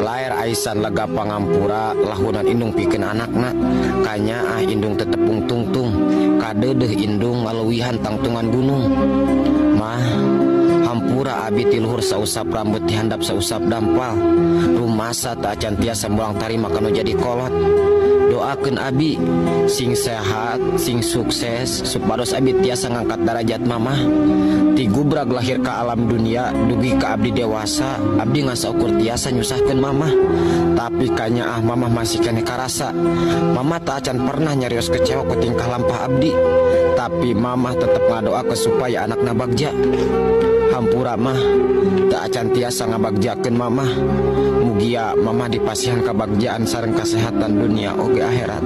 Laer aisan lega pangampura lahunan indung pikeun anakna. Kanyaah indung teu tepung tungtung, kadeudeuh indung ngaleuwihan tangtungan gunung. Mah, hampura abi ti luhur sausap rambut ti handap sausap dampal. Rumasa teu acan tiasa mulang tarima kanu jadi kolot. Doakeun abi sing sehat, sing sukses supados abi tiasa ngangkat darajat mamah. Ti gubrag lahir ka alam dunia dugi ka abdi dewasa, abdi ngan saukur tiasa nyusahkeun mamah. Tapi kanyaah mamah masih keneh karasa. Mamah teu acan pernah nyarios kecewa ku tingkah lampah abdi. Tapi mamah tetep ngadoakeun supaya anakna bagja. Hampura mah, teu acan tiasa ngabagjakeun mamah. Mugia mamah dipasihan kabagjaan sareng kasehatan dunia oge akhirat.